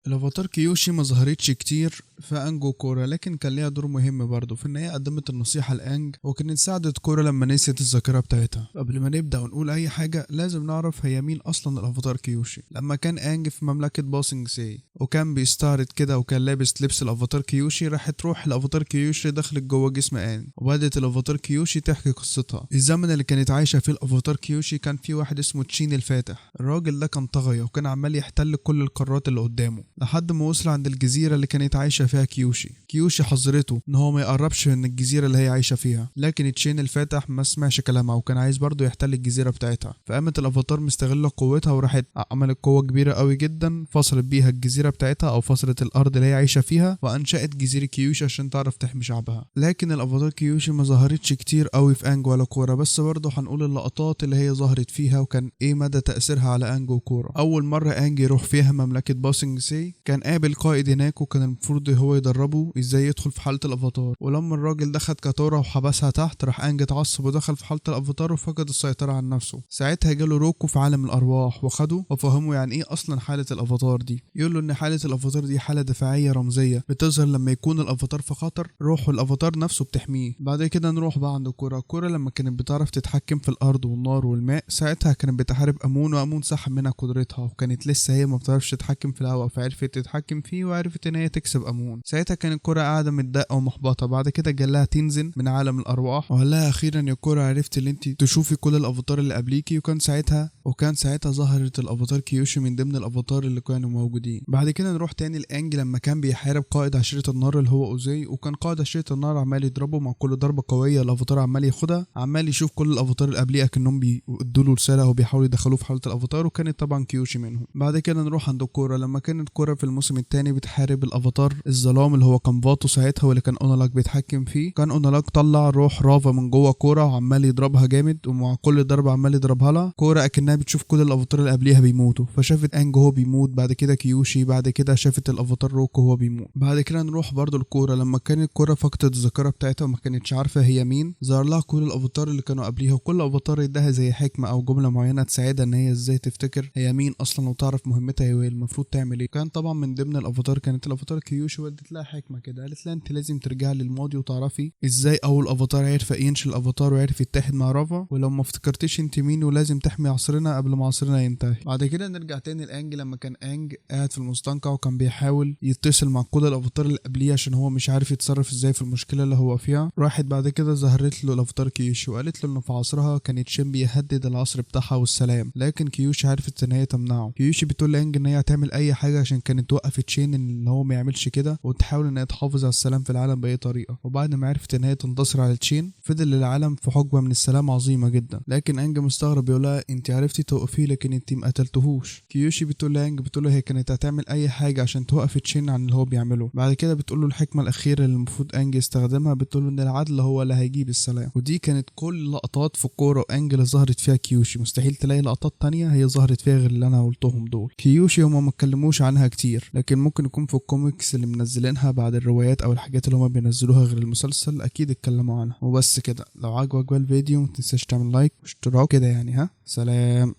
الافاتار كيوشي ما ظهرتش كتير في انج وكورا، لكن كان ليها دور مهم برضه في ان هي قدمت النصيحة لانج، وكانت ساعدت كورا لما نسيت الذاكرة بتاعتها. قبل ما نبدأ ونقول اي حاجة لازم نعرف هي مين اصلا الافاتار كيوشي. لما كان انج في مملكة باسنج سي وكان بيستعرض كده وكان لابس لبس الافاتار كيوشي، راحت تروح الافاتار كيوشي دخلت جوه جسم انج، وبدت الافاتار كيوشي تحكي قصتها. الزمن اللي كانت عايشة فيه الافاتار كيوشي كان في واحد اسمه تشين الفاتح. الراجل ده كان طاغية وكان عمال يحتل كل القارات اللي قدامه لحد ما وصل عند الجزيرة اللي كانت عايشة فيها كيوشي. كيوشي حذرته ان هو ما يقربش من الجزيرة اللي هي عايشة فيها، لكن تشين الفاتح ما سمعش كلامها وكان عايز برضه يحتل الجزيرة بتاعتها. فقامت الافاتار مستغلة قوتها وراحت عملت قوة كبيرة قوي جدا، فصلت بيها الجزيرة بتاعتها او فصلت الارض اللي هي عايشة فيها، وانشأت جزيرة كيوشي عشان تعرف تحمي شعبها. لكن الافاتار كيوشي ما ظهرتش كتير قوي في انج ولا كورا، بس برضه هنقول اللقطات اللي هي ظهرت فيها وكان ايه مدى تأثيرها على انج وكورا. اول مرة انج يروح فيها مملكة باسنج سي كان قابل قائد هناك، وكان المفروض هو يدربه ازاي يدخل في حالة الافاتار. ولما الراجل ده خد كاتورا وحبسها تحت، راح انج اتعصب ودخل في حالة الافاتار وفقد السيطرة على نفسه. ساعتها جاله روكو في عالم الارواح وخده وفهمه يعني ايه اصلا حالة الافاتار دي. يقول له ان حالة الافاتار دي حالة دفاعية رمزية بتظهر لما يكون الافاتار في خطر، روحه الافاتار نفسه بتحميه. بعد كده نروح بقى عند كورا. كورا لما كانت بتعرف تتحكم في الارض والنار والماء، ساعتها كانت بتحارب امون، وامون سحب منها قدرتها، وكانت لسه هي ما بتعرفش تتحكم في الهواء، فعرفت تتحكم فيه وعرفت ان هي تكسب امون. ساعتها كانت كورا قاعدة متضايقة ومحبطه. بعد كده جالها تينزن من عالم الارواح وقال لها اخيرا يا كورا عرفت ان انت تشوفي كل الافاتار اللي قبليكي. وكان ساعتها ظهرت الافاتار كيوشي من ضمن الافاتار اللي كانوا موجودين. بعد كده نروح تاني لانج لما كان بيحارب قائد عشيره النار اللي هو اوزي، وكان قائد عشيره النار عمال يضربه مع كل ضربه قوية الافاتار عمال ياخدها، عمال يشوف كل الافاتار اللي قبليه اكنهم بيدوا له رسالة وبيحاولوا يدخلوه في حاله الافاتار، وكانت طبعا كيوشي منهم. بعد كده نروح عند كورا لما كانت كورا في الموسم الثاني بتحارب الافاتار الظلام اللي هو كان فاتو ساعتها واللي كان اونالاك بيتحكم فيه. كان اونالاك طلع روح رافا من جوه كورا وعمال يضربها جامد، ومع كل ضربه عمال يضربها لها كورا اكنها بتشوف كل الافاتار اللي قبليها بيموتوا. فشافت انج هو بيموت، بعد كده كيوشي، بعد كده شافت الافاتار روكو هو بيموت. بعد كده نروح برضو لكورا لما كانت كورا فقدت الذاكرة بتاعتها وما كانتش عارفه هي مين، ظهر لها كل الافاتار اللي كانوا قبليها، وكل افاتار اداها زي حكمه او جملة معينة تساعدها ان هي ازاي تفتكر هي مين اصلا وتعرف مهمتها هي المفروض تعمل ايه. كان طبعا من ضمن الافاتار كانت الافاتار كيوشي، ودت لها حكمه كده، قالت لها انت لازم ترجعي للماضي وتعرفي ازاي اول افاتار عرف ينشئ الافاتار وعرف يتحد مع رافا، ولو ما افتكرتيش انت مين ولازم تحمي عصرنا قبل ما عصرنا ينتهي. بعد كده نرجع تاني لانج لما كان انج قاعد في المستنقع وكان بيحاول يتصل مع كل الافاتار اللي قبليه عشان هو مش عارف يتصرف ازاي في المشكلة اللي هو فيها. راحت بعد كده ظهرت له الافاتار كيوشي وقالت له انه في عصرها كان تشين بيهدد العصر بتاعها والسلام، لكن كيوشي عرفت ان هي تمنعه. كيوشي بتقول لانج ان هي هتعمل اي حاجة عشان كانت توقف تشين ان هو ما يعملش كده، وتحاول ان هي تحافظ على السلام في العالم باي طريقه. وبعد ما عرفت ان هي تنتصر على تشين فضل العالم في حقبة من السلام عظيمة جدا. لكن انج مستغرب بيقول لها انت عرفتي توقفيه لكن انت ما قتلتهوش. كيوشي بتقول لانج بتقول له هي كانت هتعمل اي حاجة عشان توقف تشين عن اللي هو بيعمله. بعد كده بتقول له الحكمة الاخيرة اللي المفروض انج يستخدمها، بتقول له ان العدل هو اللي هيجيب السلام. ودي كانت كل لقطات في كورا وانج اللي ظهرت فيها كيوشي، مستحيل تلاقي لقطات تانية هي ظهرت فيها غير اللي انا قلتهم دول. كيوشي هما ما اتكلموش عنها كتير، لكن ممكن يكون في الكوميكس اللي منزلينها بعد الروايات او الحاجات اللي هما بينزلوها غير المسلسل اكيد اتكلموا عنها. وبس كده، لو عجبك بقى الفيديو متنساش تعمل like واشتراك كده يعني. ها سلام.